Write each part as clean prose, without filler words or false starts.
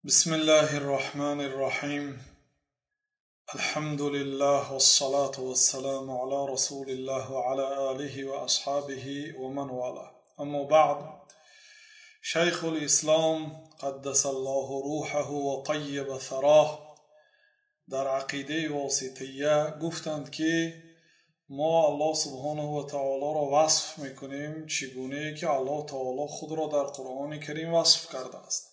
بسم الله الرحمن الرحیم. الحمد لله والصلاة والسلام على رسول الله وعلى آله وأصحابه ومن والاه. اما بعد، شیخ الاسلام قدس الله روحه و طیب ثراه در عقیده واسطیه گفتند که ما الله سبحانه و تعالی را وصف میکنیم چگونه که الله تعالی خود را در قرآن کریم وصف کرده است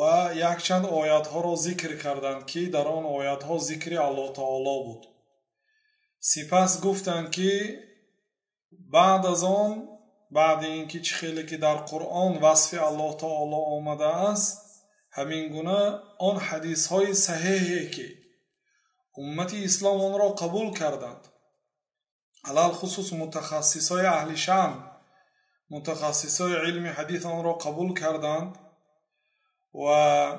و یک چند آیت ها را ذکر کردند که در آن آیت ها ذکر الله تعالی بود. سپس گفتند که بعد از آن، بعد اینکه چه خیلی که در قرآن وصف الله تعالی آمده است، همین گونه آن حدیث های صحیحی که امت اسلام آن را قبول کردند، علال خصوص متخصص های اهل شام، متخصص های علم حدیث آن را قبول کردند و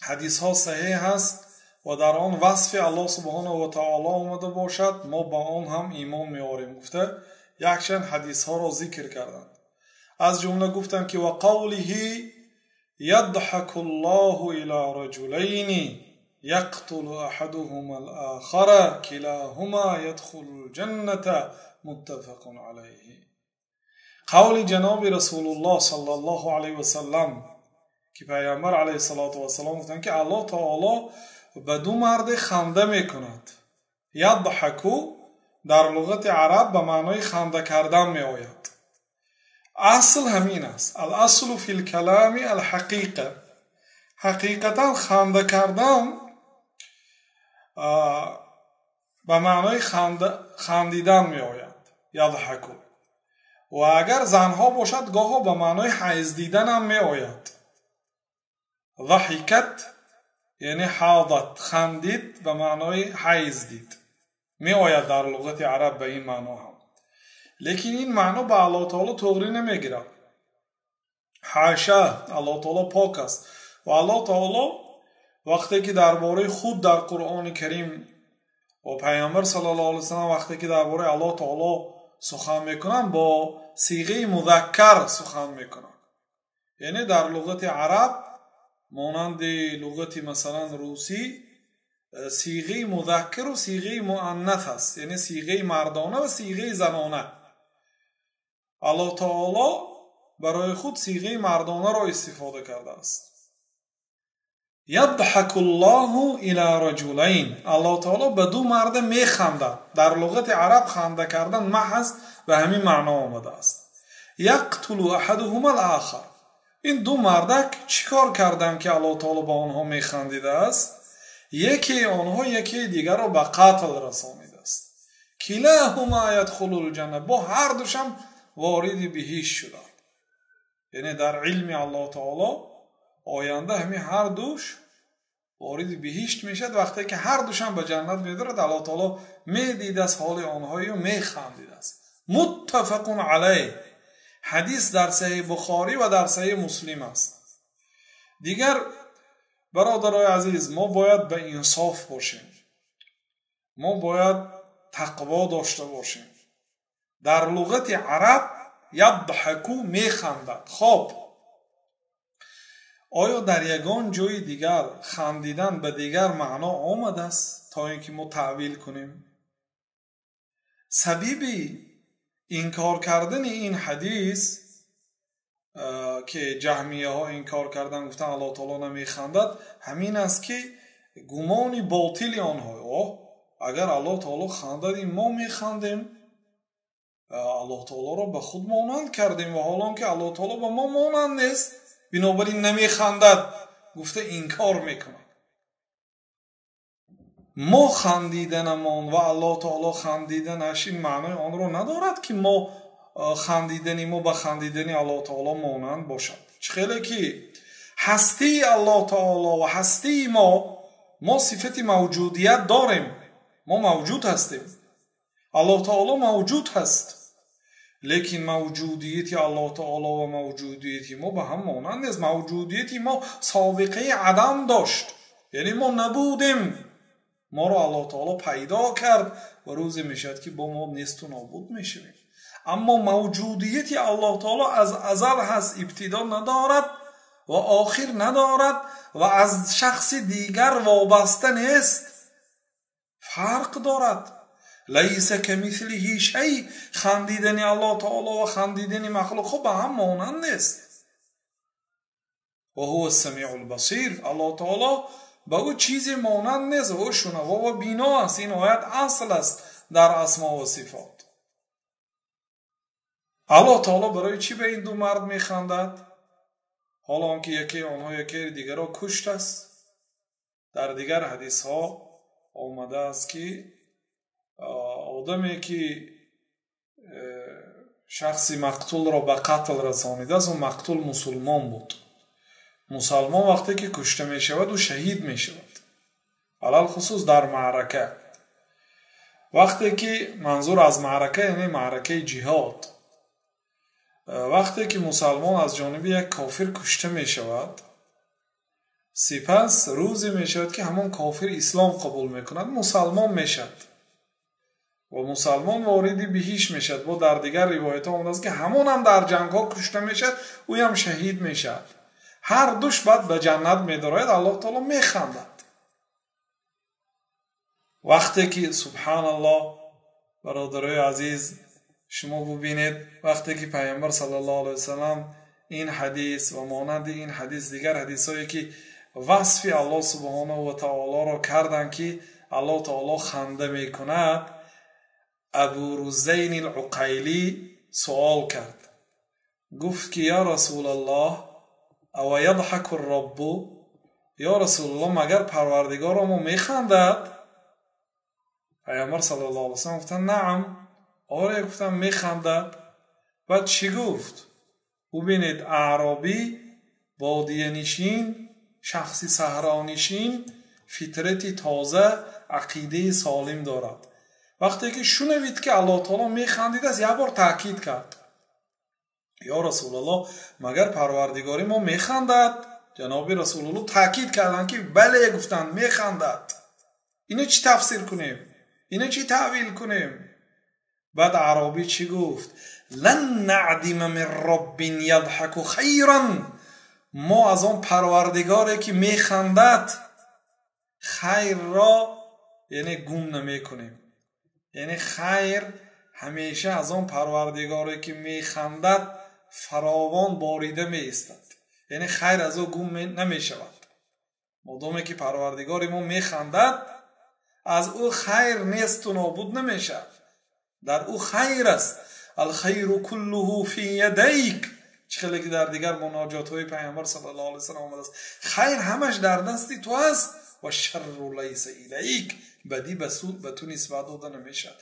حدیث ها صحیح است و در آن وصف الله سبحانه و تعالی آمده باشد، ما با آن هم ایمان میآوریم. گفته یک چند حدیث ها را ذکر کردند. از جمله گفتند که و قوله یضحک الله الی رجلین یقتل احدهما الاخر کلاهما یدخل الجنة متفق علیه. قول جناب رسول الله صلی الله علیه و سلم که پیامبر علیه الصلاة و السلام گفتند که الله تعالی به دو مرد خنده میکند. یضحکو در لغت عرب به معنای خنده کردن می آید. اصل همین است. الاصل فی الکلام الحقیقه. حقیقتا خنده کردن به معنای خندیدن می آید. یضحکو. و اگر زنها باشد گاها به معنای حیض دیدن هم می آید. ضحکت یعنی حاضت، خندید به معنای حیض دید می آید در لغت عرب به این معنا هم. لیکن این معنا به الله تعالی تغری نمیگیرد. حاشا، الله تعالی پاک است و الله تعالی وقتی که درباره خود در قرآن کریم و پیامبر صلی الله علیه و سلم وقتی که درباره الله تعالی سخن میکنن با صیغه مذکر سخن میکنن. یعنی در لغت عرب مانند لغت مثلا روسی صیغه مذکر و صیغه مؤنث است، یعنی صیغه مردانه و صیغه زنانه. الله تعالی برای خود صیغه مردانه را استفاده کرده است. یضحک الله الی رجلین، الله تعالی به دو مرد میخندد. در لغت عرب خنده کردن محض به همین معنا آمده است. یقتل احدهما الاخر، این دو مردک چیکار کردند که الله تعالی به آنها میخندیده است؟ یکی آنها یکی دیگر را به قتل رسانیده است. کلاهما یدخل الجنه، با هر دوشم وارد بهشت شدند. یعنی در علم الله تعالی آینده همین هر دوش وارد بهشت میشد. وقتی که هر دوشم به جنت میدارد، الله تعالی میدید از حال آنهایی و میخندید است. متفق علیه. حدیث در صحیح بخاری و در صحیح مسلم است. دیگر برادرای عزیز، ما باید به انصاف باشیم، ما باید تقوا داشته باشیم. در لغت عرب یضحکو میخندد. خب آیا در یگان جای دیگر خندیدن به دیگر معنا آمده است تا اینکه ما تعویل کنیم؟ سبب انکار کردن این حدیث که جهمیه ها انکار کردن، گفتن الله تعالی نمیخندد، همین است که گمان باطل آنها، اگر الله تعالی خندد ما میخندیم، الله تعالی را به خود مانند کردیم و حالا که الله تعالی به ما مانند نیست، بنابراین نمیخندد، گفته انکار میکنند. ما خندیدنمان و الله تعالی خندیدنش این معنای آن را ندارد که ما خندیدنی ما به خندیدن الله تعالی مانند باشد. چه که هستی الله تعالی و هستی ما صفت موجودیت داریم، ما موجود هستیم، الله تعالی موجود هست، لیکن موجودیت الله تعالی و موجودیت ما به هم مانند نیست. موجودیت ما سابقه عدم داشت، یعنی ما نبودیم، ما را الله تعالی پیدا کرد و روزی میشد که با ما نیست و نابود میشویم. اما موجودیت الله تعالی از ازل هست، ابتدا ندارد و آخر ندارد و از شخص دیگر وابسته نیست، فرق دارد. لیس کمثله شیء، خندیدن الله تعالی و خندیدن مخلوق به هم مانند نیست. و هو السمیع البصیر، الله تعالی به او چیزی مانند نیست، او شنوا و بینا است. این آیت اصل است در اسما و صفات. الله تعالی برای چی به این دو مرد میخندد؟ حالا آنکه یکی آنها یکی دیگر را کشت است. در دیگر حدیث ها آمده است که آدمی که شخصی مقتول را به قتل رسانیده است، اون مقتول مسلمان بود. مسلمان وقتی که کشته می شود او شهید می شود، علال خصوص در معرکه. وقتی که منظور از معرکه یعنی معرکه جهاد، وقتی که مسلمان از جانب یک کافر کشته می شود، سپس روزی می شود که همان کافر اسلام قبول می کند، مسلمان می شود و مسلمان وارد بهش می شود. با در دیگر روایت ها آمده است که همان هم در جنگ ها کشته می شود، او هم شهید می شود. هر دوش بعد به جنت می دراید. الله تعالی می خندد. وقتی که سبحان الله، برادرای عزیز، شما ببینید وقتی که پیامبر صلی الله علیه وسلم این حدیث و مانند این حدیث دیگر حدیث هایی که وصف الله سبحانه و تعالی را کردن که الله تعالی خنده می کند، ابو رزین العقیلی سوال کرد، گفت که یا رسول الله او یضحک الرب، یا رسول الله مگر پروردگار ما میخندد؟ پیامبر صلی الله علیه وسلم گفتن نعم، آره، گفتم میخندد. بعد چی گفت؟ ببینید اعرابی بادیه نشین، شخصی صحرانشین، فطرتی تازه، عقیده سالم دارد. وقتی که شنوید که الله تعالی میخندید است، یک بار تاکید کرد یا رسول الله مگر پروردگاری ما میخندد؟ جناب رسول الله تاکید کردند که بله، گفتند میخندد. اینو چی تفسیر کنیم؟ اینو چی تأویل کنیم؟ بعد عربی چی گفت؟ لن نعدم من رب یضحک خیرا، ما از آن پروردگاری که میخندد خیر را یعنی گم نمیکنیم. یعنی خیر همیشه از آن پروردگاری که میخندد فراوان باریده می ایستد، یعنی خیر از او گم نمیشود. مادامی که پروردگار ما میخندد از او خیر نیست و نابود نمیشود، در او خیر است. الخیر کله فی یدیک، چه که در دیگر مناجات های پیامبر صلی الله علیه و سلم آمده است، خیر همش در دستی تو است. و شر لیس الیک، بدی به تو نسبت داده نمیشد،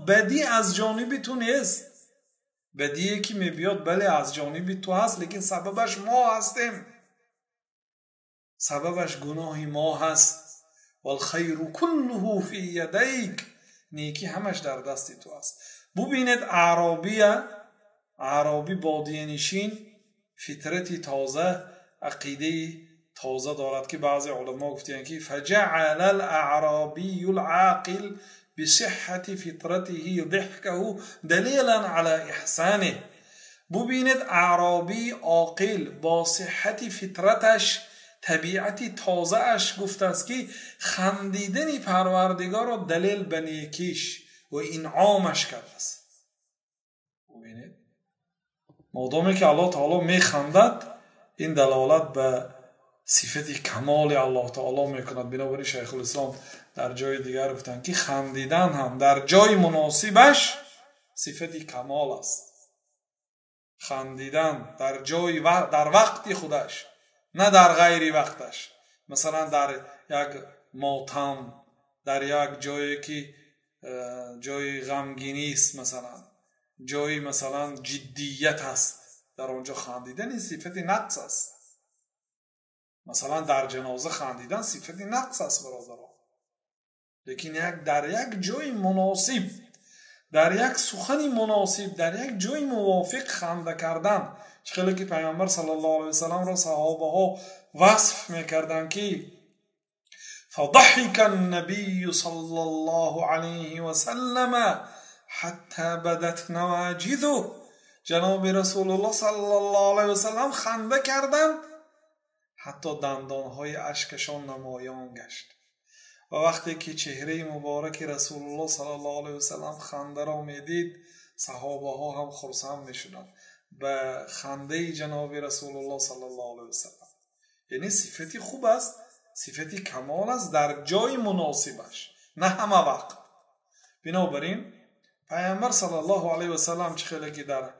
بدی از جانب تو نیست. بدیه که میبیاد بله از جانب تو هست، لیکن سببش ما هستیم، سببش گناه ما هست. والخیر کله فی یدیک، نیکی همش در دست تو است. ببینید اعرابی بادیه نشین، فطرتی تازه، عقیده تازه دارد که بعضی علما گفتند که فجعل الاعرابی العاقل بصحة فطرته ضحكه دلیلا على احسانه. ببینید اعرابی عاقل با صحت فطرتش، طبیعت تازه اش گفته است که خندیدن پروردگار را دلیل به نیکیش و انعامش کرده است. ببینید مادامی که الله تعالی میخندد، این دلالت به صفت کمال الله تعالی میکند. بنابراین شیخ الاسلام در جای دیگر گفتند که خندیدن هم در جای مناسبش صفت کمال است. خندیدن در جای و در وقت خودش، نه در غیر وقتش. مثلا در یک ماتم، در یک جایی که جای غمگینی است، مثلا جای مثلا جدیت است، در آنجا خندیدن این صفت نقص است. مثلا در جنازه خندیدن صفت نقص است برادران. لیکن در یک جای مناسب، در یک سخن مناسب، در یک جای موافق خنده کردن، چه که پیامبر صلی الله علیه و سلم را صحابه ها وصف میکردند که فضحك النبي صلى الله عليه وسلم حتى بدت نواجذه. جناب رسول الله صلی الله علیه و سلم خنده کردند حتی دندانهای اشکشان نمایان گشت. و وقتی که چهره مبارک رسول الله صلی الله علیه و سلم خنده را میدید، صحابه ها هم خرسند میشدند به خنده جناب رسول الله صلی الله علیه و سلم. یعنی صفتی خوب است، صفتی کمال است در جای مناسبش، نه همه وقت. بنابراین پیامبر صلی الله علیه و سلم چه خیلی که در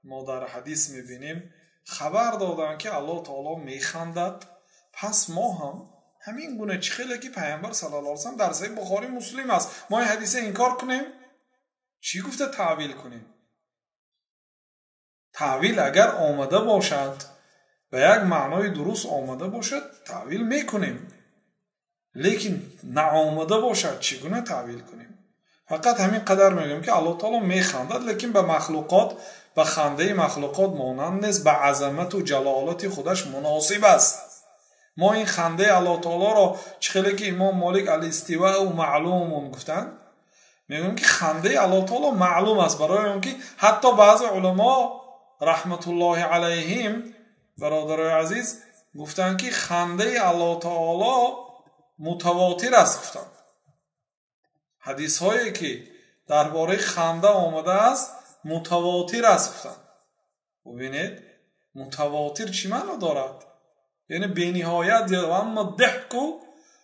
ما در حدیث میبینیم خبر دادن که الله تعالی میخندد، پس ما هم همین گونه چه خیلی که پیامبر صلی الله علیه و سلم در صحیح بخاری مسلم است، ما این حدیث انکار کنیم؟ چی گفته تعویل کنیم؟ تعویل اگر آمده باشد به یک معنای درست آمده باشد تعویل میکنیم، لیکن نآمده باشد چگونه تعویل کنیم؟ فقط همین قدر میگیم که الله تعالی میخندد، لیکن به مخلوقات، به خنده مخلوقات مانند نیست، به عظمت و جلالت خودش مناسب است. ما این خنده الله تعالی را چه خیلی که امام مالک الاستواء معلوم گفتند، میگیم که خنده الله تعالی معلوم است، برای اینکه حتی بعض علما رحمت الله علیهم برادرای عزیز گفتند که خنده الله تعالی متواتر است. گفتند حدیث هایی که درباره خنده آمده است متواتر است. گفتند ببینید متواتر چی معنا دارد؟ یعنی بی‌نهایت. اما الضحک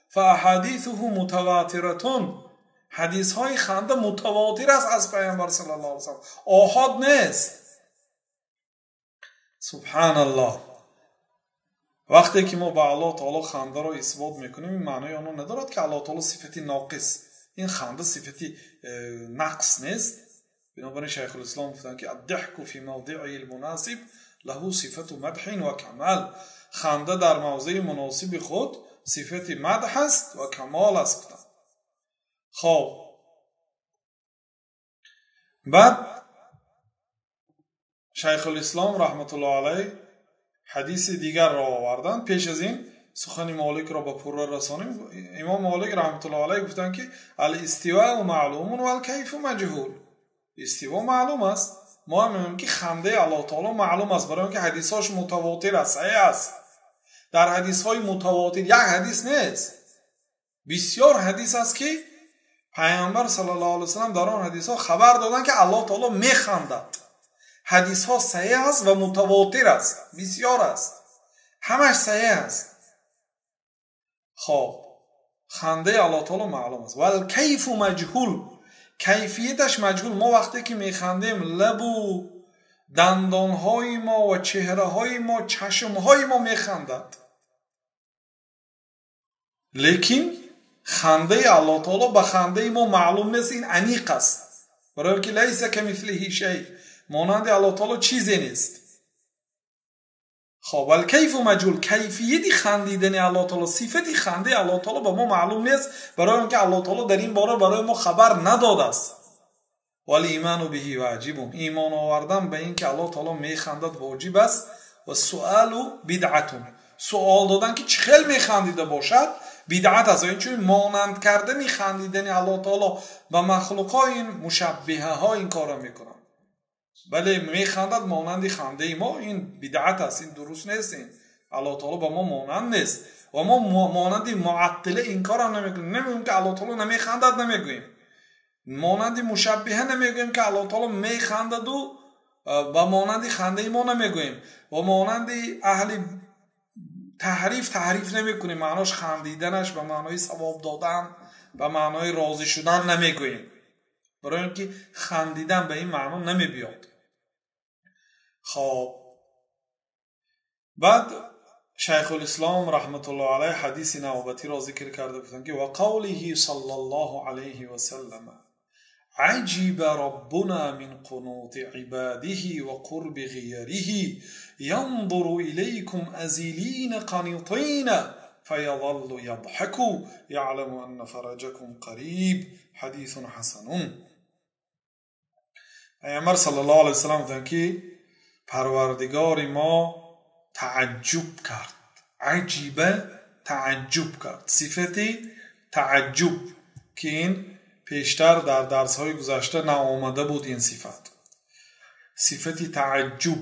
فاحادیثه متواترتون، حدیث های خنده متواتر است از پیامبر صلی الله علیه و سلم، آحاد نیست. سبحان الله. وقتی که ما به الله تعالی خنده را اثبات میکنیم، این معنای آن ندارد که الله تعالی صفتی ناقص، این خنده صفتی نقص نیست. بنابراین شیخ الاسلام گفتند که الضحک فی موضعه المناسب له صفت مدح و کمال، خنده در موضع مناسب خود صفت مدح است و کمال است. خب بعد شیخ الاسلام رحمت الله علیه حدیث دیگر را آوردند. پیش از این سخن مالک را به پوره رسانیم. امام مالک رحمت الله علیه گفتند که الاستواء معلوم و الکیف مجهول، استوا معلوم است. ما هم میگیم که خنده الله تعالی معلوم است، برای اینکه حدیثاش متواتر است، صحیح است. در حدیث های متواتر یک حدیث نیست، بسیار حدیث است که پیامبر صلی الله علیه و سلم در آن حدیث ها خبر دادند که الله تعالی میخندد. حدیث ها صحیح است و متواتر است، بسیار است، همش صحیح است. خب خنده الله تعالی معلوم است. والکیف مجهول، کیفیتش مجهول. ما وقتی که میخندیم لب و دندانهای ما و چهره های ما، چشمهای ما میخندد، لیکن خنده الله تعالی به خنده ما معلوم نیست، این عمیق است، برای اینکه لیس کمثله شیء، مانند الله تعالی چیزی نیست. خب والکیف مجهول، کیفیت خندیدن الله تعالی، صفت خنده الله تعالی به ما معلوم نیست، برای اینکه الله تعالی در این باره برای ما خبر نداده است. والایمان به واجب، ایمان آوردن به اینکه الله تعالی میخندد واجب است. و سؤال بدعت، سؤال دادن که چخیل میخندیده باشد بدعت است. این چون مانند کردن خندیدن الله تعالی به مخلوقها، این مشبهه ها این کارا میکنن، بله میخندد مانند خنده ما، این بدعت است، این درست نیست، این الله تعالی با ما مانند نیست و ما مانند معطله این کار هم نمیکنیم، نمیگیم که الله تعالی نمیخندد، نمیگوییم مانند مشبهه، نمیگوییم که الله تعالی میخندد و با مانند خنده ما نمیگوییم، و مانند اهل تحریف تحریف نمیکنیم، معناش خندیدنش به معنای ثواب دادن، به معنای راضی شدن نمیگوییم، برای اینکه خندیدن به این معنا نمیبیاد. خب بعد شیخ الاسلام رحمت الله علیه حدیث نوبتی را ذکر کرده بودند که و قوله صلی الله علیه و سلم عجب ربنا من قنوط عباده وقرب غیره ينظر إليكم أزلين قنيطين فيظل يضحك يعلم أن فرجكم قريب حدیث حسن. پیامبر صلی الله علیه و سلم گفتند که پروردگار ما تعجب کرد، عجیبه تعجب کرد، صفتی تعجب که این پیشتر در درس های گذشته نآمده بود، این صفت، صفتی تعجب.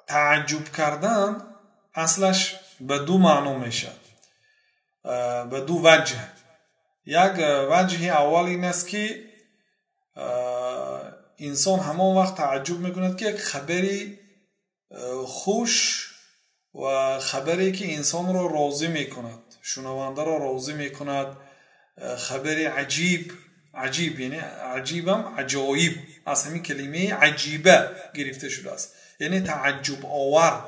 تعجب کردن اصلش به دو معنا میشد، به دو وجه. یک وجه اول این است که انسان همان وقت تعجب میکند که یک خبری خوش و خبری که انسان را راضی میکند، شنونده را راضی میکند، خبری عجیب، عجیب یعنی عجیبم عجایب، از همین کلمه عجیبه گرفته شده است، یعنی تعجب آور.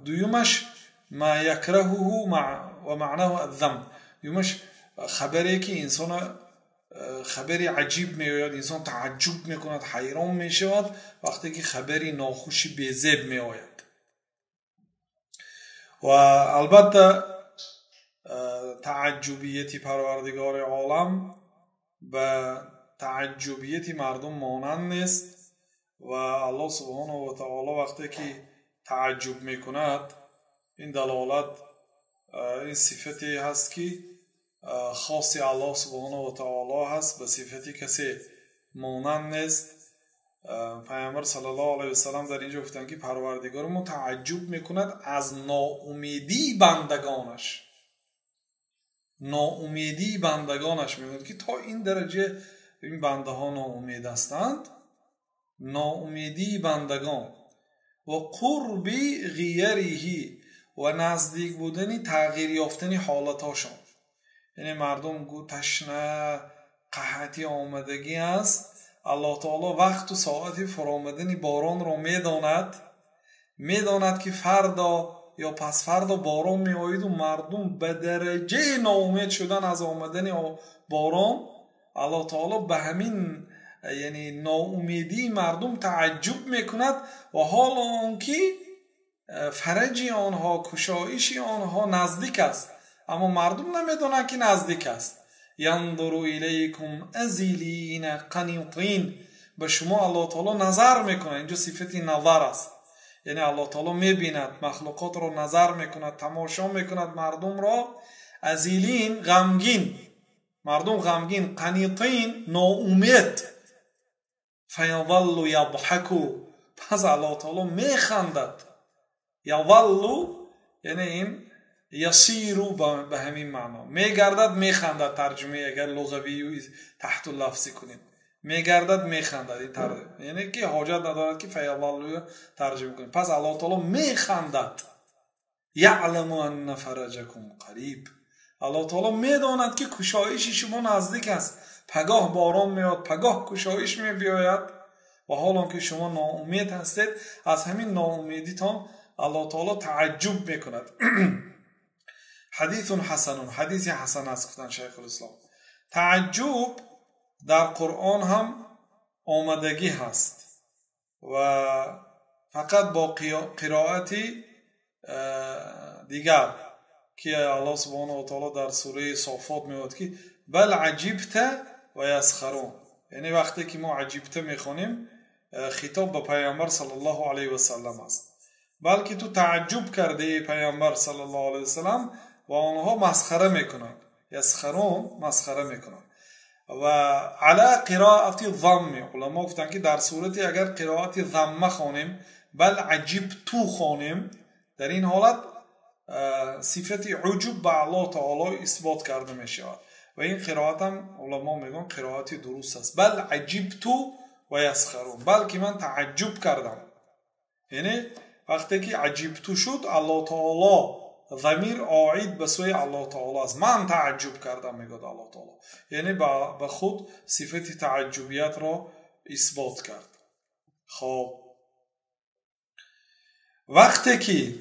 دویمش ما یکرهه و معناه الذم، دویمش خبری که انسان خبری عجیب میآید، انسان تعجب میکند، حیران میشود وقتی که خبری ناخوشی بیزیب میآید. و البته تعجبیت پروردگار عالم به تعجبیت مردم مانند نیست و الله سبحانه و تعالی وقتی که تعجب میکند این دلالت، این صفتی هست که خاص الله سبحانه و تعالی هست، به صفتی کسی مانند نیست. پیامبر صلی الله علیه و سلم در اینجا گفتند که پروردگار ما تعجب میکند از ناامیدی بندگانش، ناامیدی بندگانش. میگوید که تا این درجه این بنده ها ناامید هستند، ناامیدی بندگان و قرب غیره و نزدیک بودن تغییر یافتن حالتاشون. یعنی مردم گو تشنه قحطی آمدگی است، الله تعالی وقت و ساعت فرآمدن باران را میداند، میداند که فردا یا پس فردا باران می آید و مردم به درجه ناامید شدن از آمدن باران، الله تعالی به همین یعنی ناامیدی مردم تعجب میکند و حال آنکه فرج آنها، کشایش آنها نزدیک است، اما مردم نمیدونند که نزدیک است. ینظر الیکم ازیلین قنیطین، به شما الله تعالی نظر میکند. اینجا صفت نظر است، یعنی الله تعالی میبیند مخلوقات را، نظر میکند، تماشا میکند مردم را. ازیلین غمگین، مردم غمگین، قنیطین ناامید. فیظل یضحک، پس الله تعالی میخندد. یظل یعنی این یسیرو به همین معنا میگردد، میخندد. ترجمه اگر لغوی و تحت لفظی کنیم، میگردد میخندد، این ترجمه یعنی که حاجت ندارد که فیظل ترجمه کنیم. پس الله تعالی میخندد. یعلم ان فرجکم قریب، الله تعالی میداند که کشایش شما نزدیک است. پگاه باران میاد، پگاه کشایش میبیاید و حال آنکه شما ناامید هستید، از همین ناامیدیتان الله تعالی تعجب میکند. حدیث حسن، حدیث حسن است گفتن شیخ الاسلام. تعجب در قرآن هم آمدگی هست و فقط با قرائت دیگر که الله سبحانه و تعالی در سوره صافات میگوید که بل عجبت و یسخرون، یعنی وقتی که ما عجبت میخوانیم خطاب به پیامبر صلی الله علیه و سلم است، بلکه تو تعجب کرده ای پیامبر صلی الله علیه و سلم و آنها مسخره میکنند، یسخرون مسخره میکنند. و علی قرائت ضم، علما گفتند که در صورتی اگر قرائت ضمه خوانیم، بل عجب تو خوانیم، در این حالت صفت عجب به الله تعالی اثبات کرده می شود و این قرائت هم علما میگن قرائت درست است. بل عجبت و یسخرون، بلکه من تعجب کردم، یعنی وقتی که عجبت شد الله تعالی ضمیر عاید به سوی الله تعالی است، من تعجب کردم میگه الله تعالی، یعنی به خود صفت تعجبیت را اثبات کرد. خب وقتی که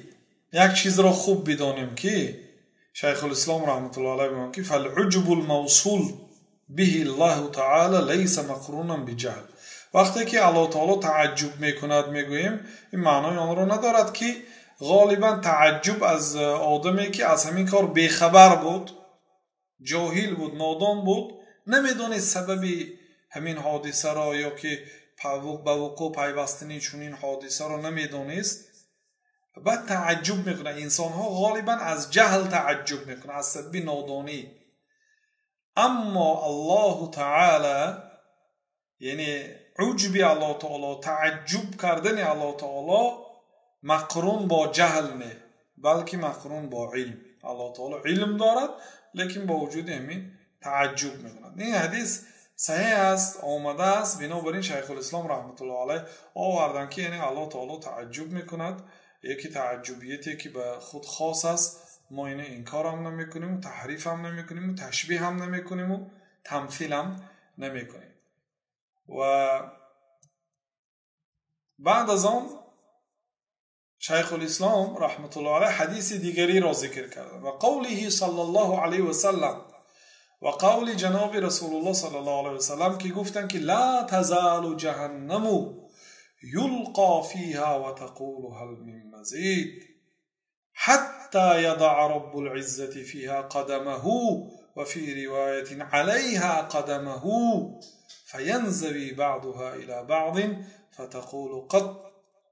یک چیز را خوب بدانیم که شیخ الاسلام رحمت الله علیه میگه که فالعجب الموصول به الله تعالی لیس مقرونا بجهل، وقتی که الله تعالی تعجب میکند میگوییم این معنای آن را ندارد که غالبا تعجب از آدمی که از همین کار بیخبر بود، جاهل بود، نادان بود، نمیدونست سبب همین حادثه را یا که به وقوع پیوستن چنین حادثه را نمیدونست، بعد تعجب میکنه. انسان ها غالبا از جهل تعجب میکنه، از سبب نادانی. اما الله تعالی یعنی عجب الله تعالی، تعجب کردن الله تعالی مقرون با جهل نه، بلکه مقرون با علم. الله تعالی علم دارد لیکن با وجود همین تعجب میکند. این حدیث صحیح است، آمده است. بنابراین شیخ الاسلام رحمت الله علیه آوردن که یعنی الله تعالی تعجب میکند، یکی تعجبیتی که به خود خاص است، ما اینو انکار هم نمیکنیم و تحریف هم نمیکنیم و تشبیه هم نمیکنیم و تمثیل هم نمیکنیم. و بعد از آن شیخ الاسلام رحمت الله علیه حدیث دیگری را ذکر کردن و قوله صلی الله علیه و سلم و قول جناب رسول الله صلی الله علیه و سلم که گفتن که لا تزال جهنم یلقى فیها و تقول هل من مزید حتى يضع رب العزة فيها قدمه وفي رواية عليها قدمه فينزوي بعضها إلى بعض فتقول قط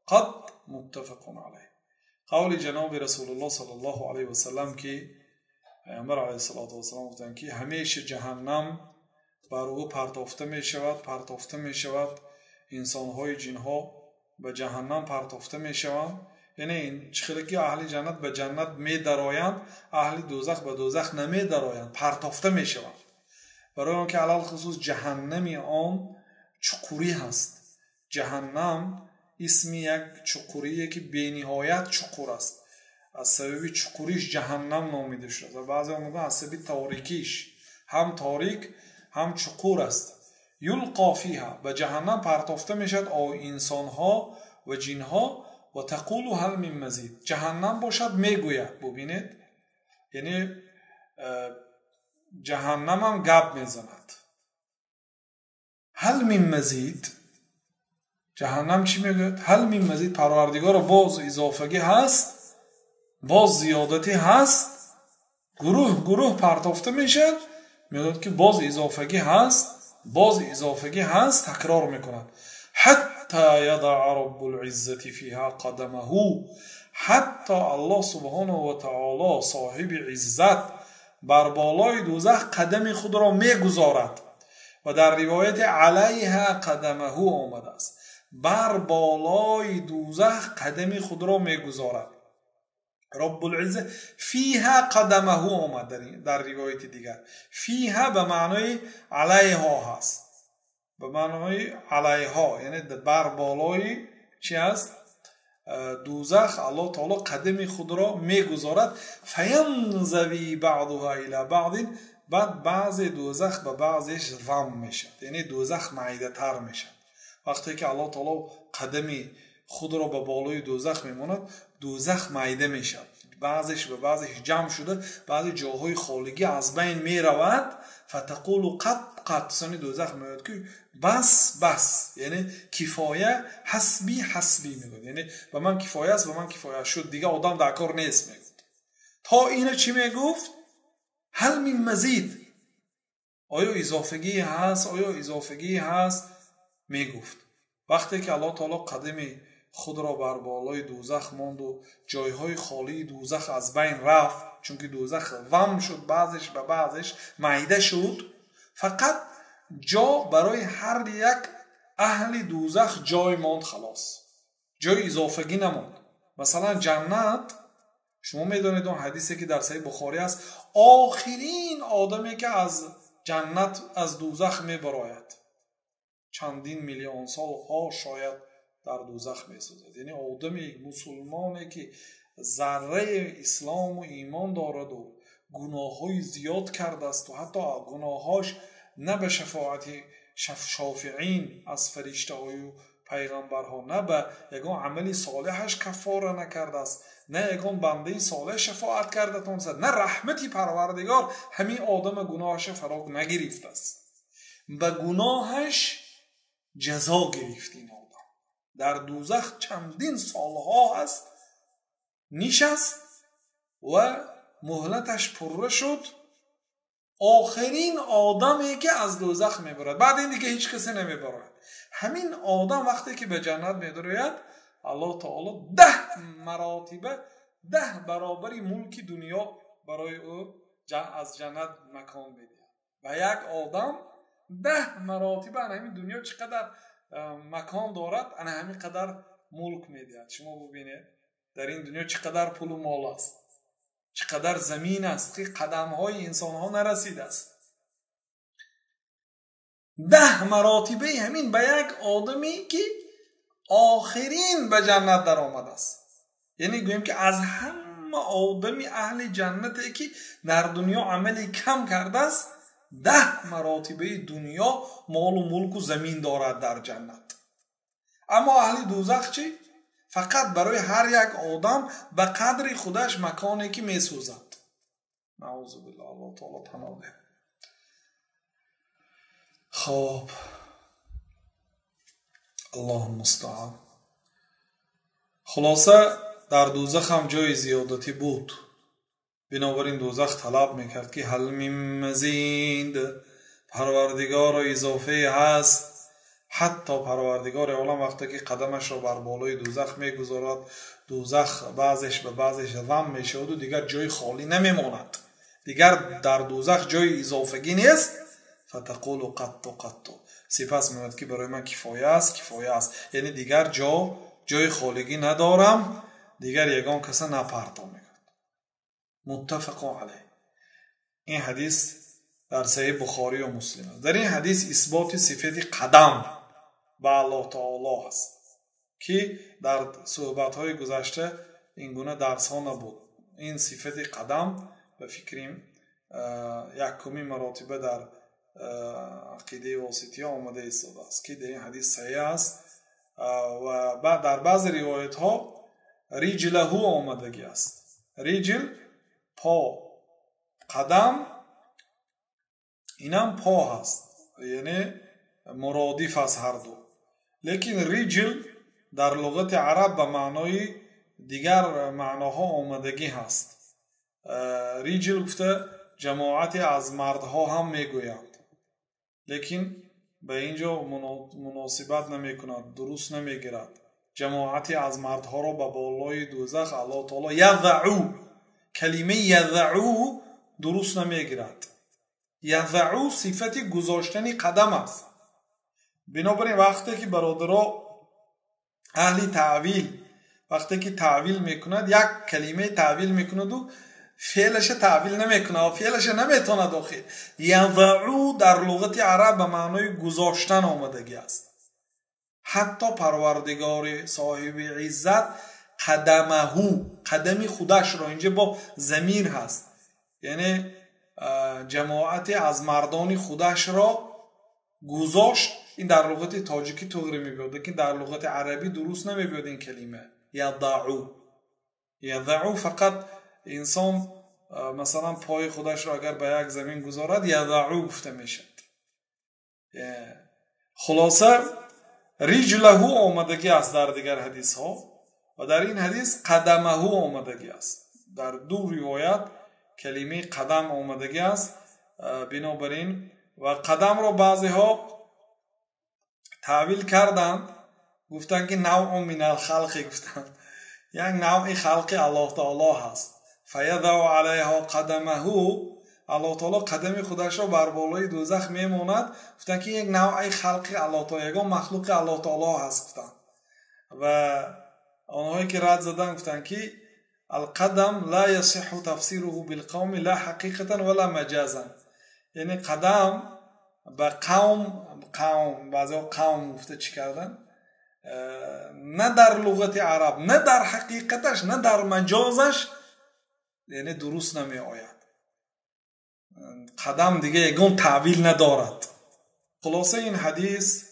قط متفق عليه. قول جناب رسول الله صلی الله علیه و سلم که پیامبر علیه الصلاة والسلام گفتند که همیشه جهنم بر او پرتافته می شود، پرتافته می شود، انسانهای جنها به جهنم پرتافته می شوند. یعنی چخیلی که اهل جنت به جنت می درآیند، اهل دوزخ به دوزخ نمی درآیند، پرتافته می شوند. برای آنکه علی الخصوص جهنمی آن چقوری هست. جهنم اسم یک چقوریه که بینهایت چقور است. از سبب چقوریش جهنم نامیده شده و بعضی میگن از سبب تاریکیش، هم تاریک هم چقور است. یلقا فیها، به جهنم پرتافته میشد او انسانها و جنها و تقول هل من مزید. جهنم باشد میگوید، ببینید یعنی جهنم هم گپ میزند. هل من مزید، جهنم چی میگوید؟ هل من مزید، پروردگار باز اضافگی هست، باز زیادتی هست. گروه گروه پرتافته میشد، میگوید که باز اضافگی هست، باز اضافگی هست، تکرار میکند. حتی یضع رب العزة فیها قدمه، حتی الله سبحانه و تعالی صاحب عزت بر بالای دوزخ قدم خود را میگذارد. و در روایت علیها قدمه آمده است، بر بالای دوزخ قدم خود را میگذارد. رب العزه فیها قدمه آمد در روایت دیگر. فیها به معنای علیها هست، به معنای علیها یعنی بر بالای چی است؟ دوزخ الله تعالی قدم خود را میگذارد. فینزوی بعضها الی بعض، بعد بعض دوزخ به بعضش ضم میشد، یعنی دوزخ معیده تر میشد. وقتی که الله تعالی قدم خود را به بالای دوزخ میماند، دوزخ معیده میشد، بعضش به بعضش جمع شده، بعضی جاهای خالگی از بین میرود. فتقول قط قط، سانی دوزخ میگوید که بس بس، یعنی کفایه، حسبی حسبی میگوید، یعنی به من کفایه است، به من کفایه شد، دیگه آدم در کار نیست میگوید. تا اینه چی میگفت؟ هل من مزید، آیا اضافگی هست، آیا اضافگی هست میگفت. وقتی که الله تعالی قدم خود را بر بالای دوزخ ماند و جایهای خالی دوزخ از بین رفت، چون که دوزخ وم شد، بعضش به بعضش معیده شد، فقط جا برای هر یک اهل دوزخ جای ماند، خلاص جای اضافگی نماند. مثلا جنت، شما میدانید اون حدیثی که در صحیح بخاری است، آخرین آدمی که از جنت از دوزخ میبراید چندین میلیون سال ها شاید در دوزخ میسوزد. یعنی آدمی مسلمانی که ذره اسلام و ایمان دارد و گناه‌های زیاد کرده است و حتی گناهاش نه به شفاعت شافعین از فرشته های و پیغمبرها، نه به یگان عمل صالحش کفاره نکرده است، نه یگان بنده صالح شفاعت کرده تانست، نه رحمتی پروردگار همین آدم گناهش فراغ نگرفته است، به گناهش جزا گرفت. این آدم در دوزخ چندین سالها هست نشست و مهلتش پره شد، آخرین آدمی که از دوزخ میبرد، بعد این دیگه هیچ کسی نمیبرد. همین آدم وقتی که به جنت میدروید، الله تعالی 10 مراتبه، 10 برابری ملک دنیا برای او از جنت مکان میده. و یک آدم 10 مراتبه همین دنیا چقدر مکان دارد، انا همین قدر ملک میدهد. شما ببینید در این دنیا چقدر پول و مال است، چقدر زمین است که قدم‌های انسان‌ها نرسیده است. 10 مراتبه همین به یک آدمی که آخرین به جنت در آمده است. یعنی گوییم که از همه آدمی اهل جنتی که در دنیا عملی کم کرده است، 10 مراتبه دنیا مال و ملک و زمین دارد در جنت. اما اهل دوزخ چی؟ فقط برای هر یک آدم به قدر خودش مکانی که میسوزد. نعوذ بالله، الله تعالی پناه ده. خب الله المستعان. خلاصه در دوزخ هم جای زیادتی بود. بنابراین دوزخ طلب میکرد که هل من مزید، پروردگار اضافه هست. حتی پروردگار عالم وقتی که قدمش را بر بالای دوزخ میگذارد، دوزخ بعضش به بعضش ضم میشود و دیگر جای خالی نمیماند، دیگر در دوزخ جای اضافگی نیست. فتقول قط قط، سپس میگوید که برای من کفایه است، کفایه است، یعنی دیگر جای خالگی ندارم، دیگر یگان کس نپرتا میکرد. متفق علیه. این حدیث در صحیح بخاری و مسلم است. در این حدیث اثبات صفت قدم به الله تعالی است که در صحبت های گذشته این گونه درس ها نبود. این صفت قدم به فکریم یکمی مراتبه در عقیده واسطی آمده است که در این حدیث صحیح است. و در بعض روایت ها رجله آمدگی است. رجل پا، قدم اینم پا هست، یعنی مرادف است هر دو. لیکن رجل در لغت عرب به معنای دیگر معناها آمدگی هست. رجل گفته جماعتی از مردها هم میگویند، لیکن به اینجا مناسبت نمیکند، درست نمیگیرد. جماعتی از مردها را به بالای دوزخ الله تعالی یضعو، کلمه یضعو درست نمیگیرد. یضعو صفت گذاشتن قدم است. بنابراین وقتی که برادرها اهل تعویل وقتی که تعویل میکند، یک کلمه تعویل میکند و فعلش تعویل نمیکنه و فعلش نمیتونه داخل. یضعو در لغت عرب به معنای گذاشتن آمدگی است. حتی پروردگار صاحب عزت قدمه، قدم خودش را اینجا با ضمیر هست، یعنی جماعت از مردان خودش را گذاشت. این در لغت تاجیکی تغری میبیاد، لیکن در لغت عربی درست نمیبیاد این کلمه یضعو. یضعو فقط انسان مثلا پای خودش را اگر به یک زمین گذارد یضعو گفته میشد. خلاصه رجله آمدگی است در دیگر حدیث ها و در این حدیث قدمه آمدگی است. در دو روایت کلمه قدم آمدگی است. بنابراین و قدم را بعضی ها تعویل کردند، گفتند که نوع من الخلق، گفتند یک نوع خلق الله تعالی هست. فیضع علیها قدمه، الله تعالی قدم خودش را بر بالای دوزخ میماند. گفتند که یک نوع خلق الله تعالی، یک مخلوق الله تعالی هست گفتند. و آنهایی که رد زدن گفتند که القدم لا يصح تفسیره بالقوم لا حقیقتا ولا مجازا، یعنی قدم به قوم، قوم بعضی قوم گفته چی کردن، نه در لغت عرب، نه در حقیقتش، نه در مجازش، یعنی درست نمی آید. قدم دیگه یگان تعویل ندارد. خلاصه این حدیث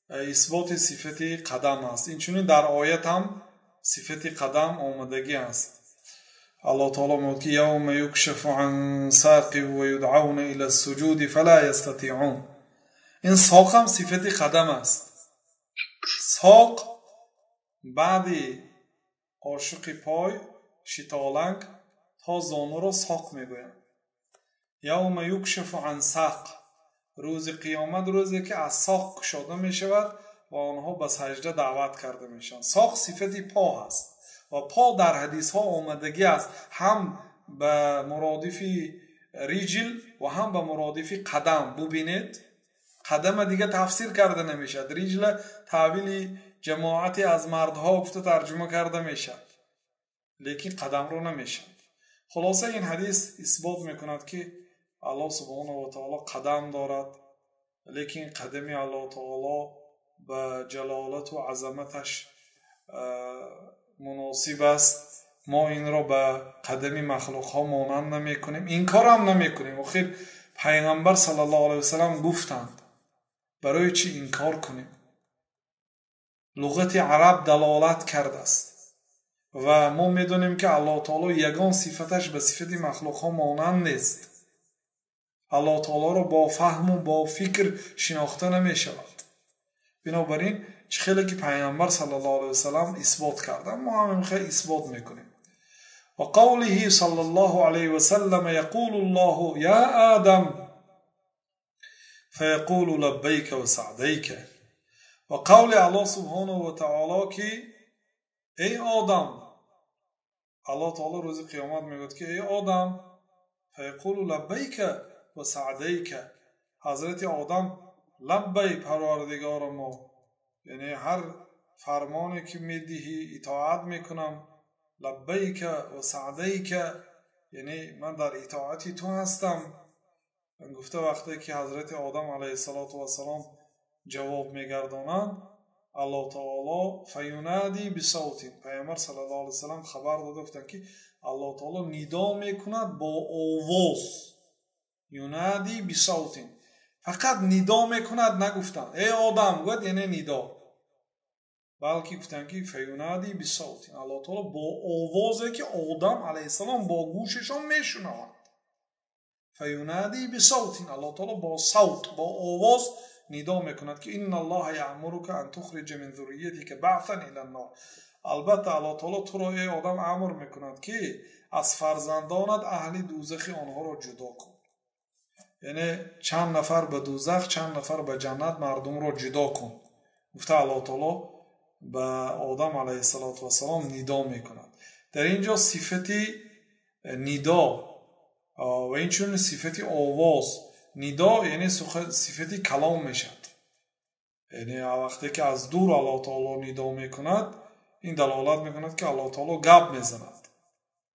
اثبات صفت قدم است. این چنین در آیت هم صفت قدم آمدگی است. الله تعالی میگوید که یوم یکشف عن ساق و یدعون الی السجود فلا یستطیعون. این ساق هم صفت قدم است. ساق بعد آشق پای شتالنگ تا زانو را ساق میگویند. یوم یکشف عن ساق، روز قیامت روزی که از ساق کشاده میشود و آنها به سجده دعوت کرده میشوند. ساق صفت پا هست و پا در حدیث ها آمدگی است، هم به مرادف رجل و هم به مرادف قدم. ببینید قدم دیگه تفسیر کرده نمیشد، رجل تعویل جماعتی از مردها گفته ترجمه کرده میشد. лекин қадамро намешавад. Хулоса, ин ҳадис исбот мекунад, ки Аллоҳ субҳонаҳу ва таоло қадам дорад, лекин қадами Аллоҳ таоло ба ҷалолату азаматаш муносиб аст. Мо инро ба қадами махлуқҳо монанд намекунем, инкорам намекунем. Охир пайғамбар саллаллоҳу алайҳи васаллам гуфтанд, барои чӣ инкор кунем? Луғати араб далолат кардааст ва мо медонем, ки Аллоҳ таоло ягон сифаташ ба сифати махлуқҳо монанд нест. Аллоҳ таолоро бо фаҳму бо фикр шинохта намешавад. Бинобар ин, чӣ хеле ки пайғамбар саллаллоҳу алайҳи васаллам исбот карданд, мо ҳам хел исбот мекунем. Ва қавлиҳи саллаллоҳу алайҳи васаллам: яқулу Аллоҳу я Адам, фаяқулу лаббайка ва саъдайка. Ва қавли Аллоҳ субҳонаҳу ва таоло, ки эй Одам, Аллоҳ таоло рӯзи қиёмат мегӯяд, ки эй Одам, фаяқулу лаббайка ва саъдайка. Ҳазрати Одам: лаббай, Парвардигори мо, яъне ҳар фармоне ки медиҳӣ, итоат мекунам, лаббайка ва саъдайка, яъне ман дар итоати ту ҳастам гуфта, вақте ки ҳазрати Одам алайҳиссалоту вассалом ҷавоб мегардонанд, Аллоҳ таоло фаюнади бисавтин, пайғамбар саллаллоҳу алайҳи васаллам хабар дода гуфтанд, ки Аллоҳ таоло нидо мекунад бо овоз. Юнади бисавтин, фақат нидо мекунад, нагуфтанд эй Одам гӯяд, яъне нидо, балки гуфтанд, ки фаюнади бисавтин, Аллоҳ таоло бо овозе, ки Одам алайҳиссалом бо гӯшашон мешунаванд. Фаюнади бисавтин, Аллоҳ таоло бо савт, бо овоз нидо мекунад, ки инна Аллоҳа яъмурука ан тухриҷа мин зурриятика баъсан ила ннор, албатта Аллоҳ таоло туро, эй Одам, амр мекунад, ки аз фарзандонат аҳли дӯзахи онҳоро ҷудо кун, яъне чанд нафар ба дӯзах, чанд нафар ба ҷаннат, мардумро ҷудо кун гуфта, Аллоҳ таоло ба Одам алайҳиссалоту вассалом нидо мекунад. Дар ин ҷо сифати нидо ва инчунин сифати овоз. Нидо яъне сифати калом мешавад, яъне вақте ки аз дур Аллоҳ таоло нидо мекунад, ин далолат мекунад, ки Аллоҳ таоло гап мезанад.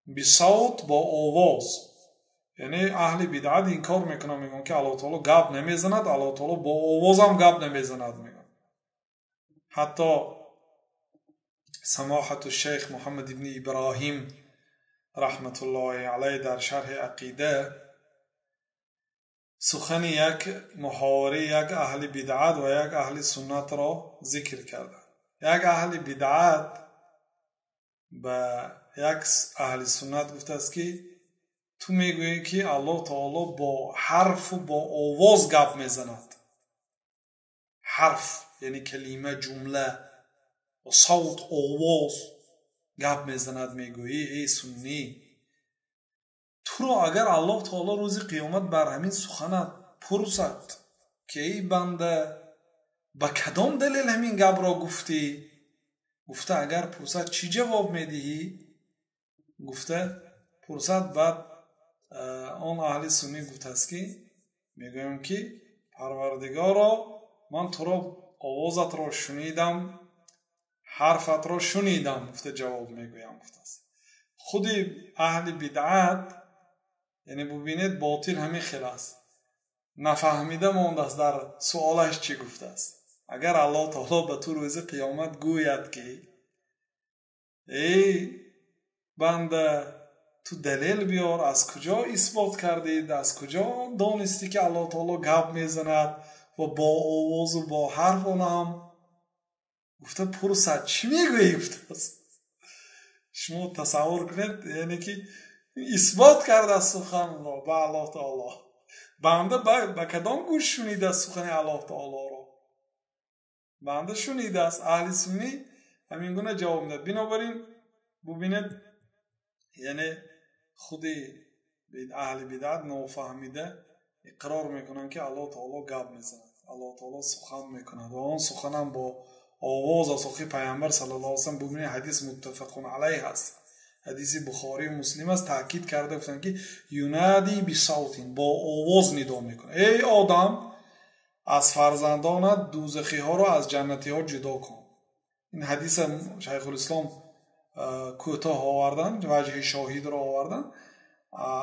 Бисавт, бо овоз, яъне аҳли бидъат инкор мекунанд, мегӯянд, ки Аллоҳ таоло гап намезанад, Аллоҳ таоло бо овозам гап намезанад, мегӯянд. Ҳатто самоҳату шайх Муҳаммад ибни Иброҳим раҳматуллоҳи алайҳ дар шарҳи ақида сухани як муҳовараи як аҳли бидъат ва як аҳли суннатро зикр карданд. Як аҳли бидъат ба як аҳли суннат гуфтааст, ки ту мегӯӣ, ки Аллоҳ таоло бо ҳарфу бо овоз гап мезанад, ҳарф яъне калима, ҷумла, савт, овоз гап мезанад мегӯӣ, эй суннӣ, туро агар Аллоҳ таоло рӯзи қиёмат бар ҳамин суханат пурсад, ки эй банда, ба кадом далел ҳамин гапро гуфтӣ гуфта агар пурсад, чӣ ҷавоб медиҳӣ гуфта пурсад. Баъд он аҳли суннӣ гуфтааст, ки мегӯям, ки Парвардигоро, ман туро овозатро шунидам, ҳарфатро шунидам гуфта ҷавоб мегӯям гуфтааст. Худи аҳли бидъат, яъне бубинед, ботил ҳамин хел аст, нафаҳмида мондааст дар суолаш чӣ гуфтааст. Агар Аллоҳ таоло ба ту рӯзи қиёмат гӯяд, ки эй банда, ту далел биёр, аз куҷо исбот кардед, аз куҷо донистӣ, ки Аллоҳ таоло гап мезанад ва бо овозу бо ҳарф онам гуфта пурсад, чӣ мегӯӣ гуфтааст. Шумо тасаввур кунед, яъне ки исбот кардааст суханро ба Аллоҳ таоло. Банда ба кадом гӯш шунидааст сухани Аллоҳ таолоро? Банда шунидааст. Аҳли суннӣ ҳамин гуна ҷавоб медиҳад. Бинобар ин бубинед, яъне худи аҳли бидъат нофаҳмида иқрор мекунанд, ки Аллоҳ таоло гап мезанад, Аллоҳ таоло сухан мекунад ва он суханам бо овоз аст. Охи пайғамбар саллаллоҳу алайҳи васаллам, бубинед, ҳадис муттафақун алайҳ аст, ҳадиси Бухорию Муслим аст, таъкид карда гуфтанд, ки юнади бисавтин, бо овоз нидо мекунад: эй Одам, аз фарзандонат дӯзахиҳоро аз ҷаннатиҳо ҷудо кун. Ин ҳадиса Шайхулислом کوتاه آوردن، وجه شاهد را آوردن.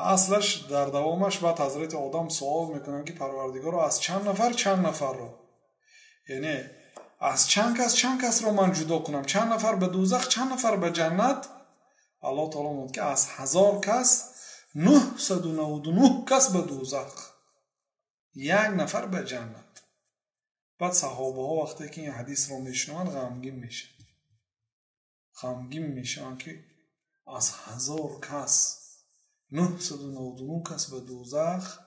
اصلش در دوامش بعد حضرت آدم سوال میکنن که پروردگار از چند نفر چند نفر رو، یعنی از چند کس چند کس رو من جدا کنم، چند نفر به دوزخ چند نفر به جنت. الله تعالی میگه که از 1000 کس 999 کس به دوزخ، یک نفر به جنت. بعد صحابه ها وقتی که این حدیث رو میشنون غمگین میشن، غمگین میشن که از 1000 کس 999 کس به دوزخ.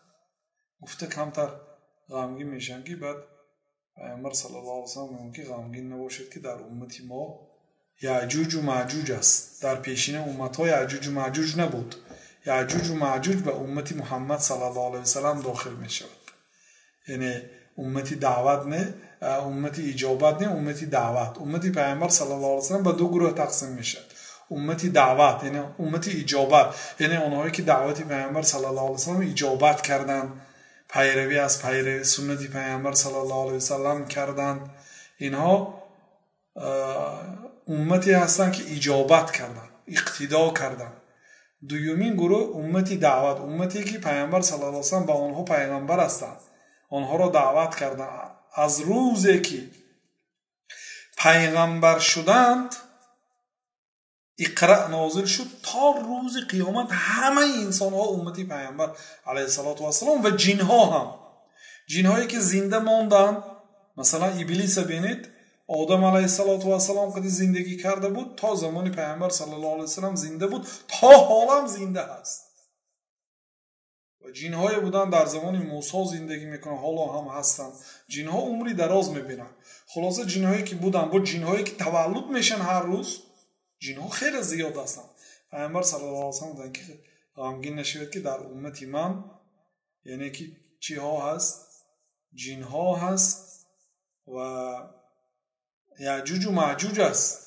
گفته کمتر غمگین میشن که بعد پیامبر صلی الله علیه و سلم میگه که غمگین نباشید که در امت ما یعجوج و معجوج است. در پیشین امت ها یعجوج و معجوج نبود. یعجوج و معجوج به امت محمد صلی الله علیه و سلم داخل میشود. یعنی امتی دعوت نه، امتی اجابت نه، امتی دعوت. امتی پیامبر صلی الله علیه و سلم به دو گروه تقسیم میشد. امتی دعوت یعنی امتی اجابت، یعنی آنهایی که دعوت پیامبر صلی الله علیه و سلم اجابت کردند، پیروی از پیروی سنت پیامبر صلی الله علیه و سلم کردند، اینها امتی هستند که اجابت کردند، اقتدا کردند. دومین گروه امتی دعوت، امتی که پیامبر صلی الله علیه و سلم به آنها پیغمبر هستند، آنها را دعوت کردند. از روزی که پیغمبر شدند اقرأ نازل شد تا روز قیامت همه انسان ها امتی پیامبر علیه الصلاة والسلام و جن ها هم، جن هایی که زنده ماندند. مثلا ابلیس بینید، آدم علیه الصلاة والسلام قد زندگی کرده بود تا زمان پیامبر صلی الله علیه وسلم زنده بود، تا حالا زنده هست. و جن های بودن در زمان موسی زندگی میکنن، حالا هم هستند. جن ها عمری دراز میبینن. خلاصه جن هایی که بودن با جن هایی که تولد میشن هر روز، جن ها خیلی زیاد هستند. پیامبر صلی الله علیه و سلم گفتند که غمگین نشوید که در امت من، یعنی که چی ها هست؟ جن ها هست و یعجوج و معجوج است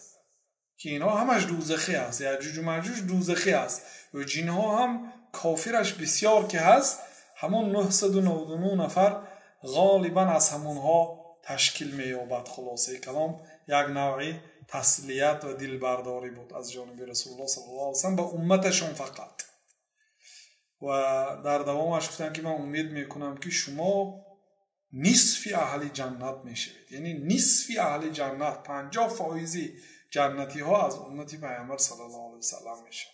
که اینها همش دوزخی است. یعجوج و معجوج دوزخی است و جن ها هم کافرش بسیار که هست، همون 999 نفر غالبا از همونها تشکیل می‌یابد. خلاصه کلام یک نوعی تسلیت و دلبرداری بود از جانب رسول الله صلی الله علیه و سلم به امتشون فقط. و در دوامش گفتن که من امید میکنم که شما نصف اهل جنت میشوید، یعنی نصف اهل جنت، 50% جنتی ها از امت پیامبر صلی الله علیه و سلم میشن،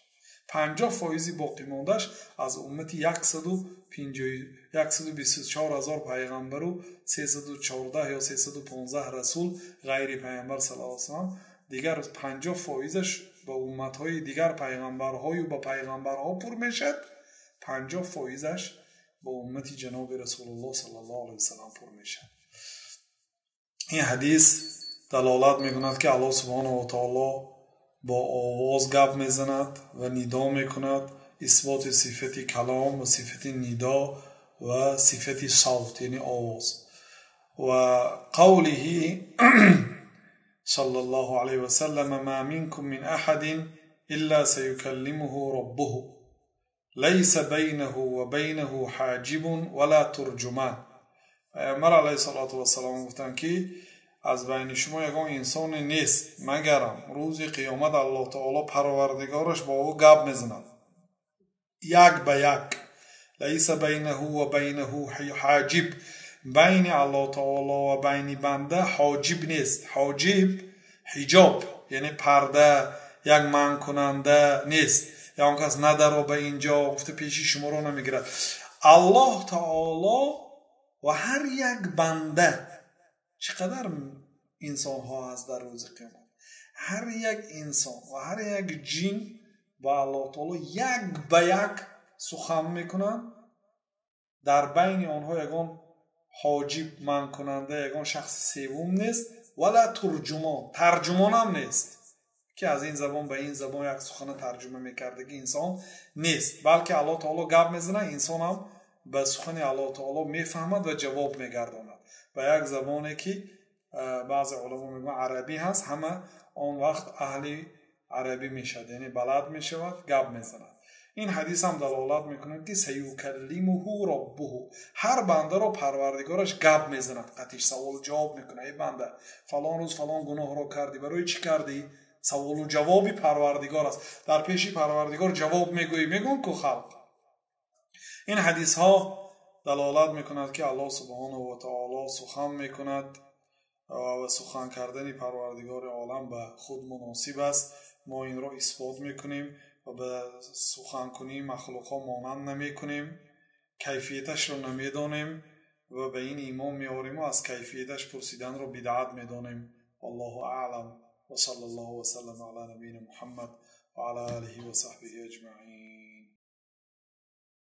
50% باقی ماندش از امت 124,000 پیغمبر و 314 یا 315 رسول غیر پیامبر صلی الله علیه و سلم. دیگر 50%ش با امتهای دیگر پیغمبرهای و با پیغمبرها پر میشد، 50%ش با امت جناب رسول الله صلی الله علیه و سلم پر میشد. این حدیث دلالت میکند که الله سبحانه و تعالی با آواز گپ میزند و ندا میکند، اثبات صفت کلام و صفت ندا و صفت صوت یعنی آواز. و قوله صلی الله علیه و سلم ما منکم من احد الا سیکلمه ربه لیس بینه و بینه حاجب ولا ترجمان. پیامبر علیه الصلاة والسلام گفتند که از بین شما یگان انسان نیست مگرم روز قیامت الله تعالی پروردگارش با او گپ میزند، یک به یک. لیس بینه و بینه حاجب، بین الله تعالی و بین بنده حاجب نیست. حاجب حجاب یعنی پرده، یک منع کننده نیست، یا آن کس نداره به اینجا گفته پیشی شما رو نمیگیرد. الله تعالی و هر یک بنده، چقدر انسان ها هست در روز قیامت، هر یک انسان و هر یک جن با الله تعالی یک به یک سخن میکنند. در بین آنها یگان حاجب منع کننده، یگان شخص سوم نیست، ولا ترجمان، ترجمان هم نیست که از این زبان به این زبان یک سخن ترجمه میکرده که انسان نیست، بلکه الله تعالی گپ میزنه، انسان هم به سخن الله تعالی میفهمد و جواب میگرداند به یک زبانی که بعض علما میگن عربی هست، همه آن وقت اهل عربی میشد، یعنی بلد میشود، گپ میزند. این حدیث هم دلالت میکنه که سیکلمه ربه، هر بنده را پروردگارش گپ میزند، قطیش سوال جواب میکنه. ای بنده فلان روز فلان گناه را کردی، برای چی کردی؟ سوال و جواب پروردگار است. در پیش پروردگار جواب میگویی، میگون که خلق. این حدیث ها دلالت میکند که الله سبحانه و تعالی سخن میکند و سخن کردن پروردگار عالم به خود مناسب است. ما این را اثبات میکنیم و به سخن کنی مخلوق ها مانند نمیکنیم، کیفیتش را نمیدانیم و به این ایمان میآوریم و از کیفیتش پرسیدن را بدعت میدانیم. والله اعلم و صلی الله و سلم علی نبینا محمد و علی آله و صحبه اجمعین.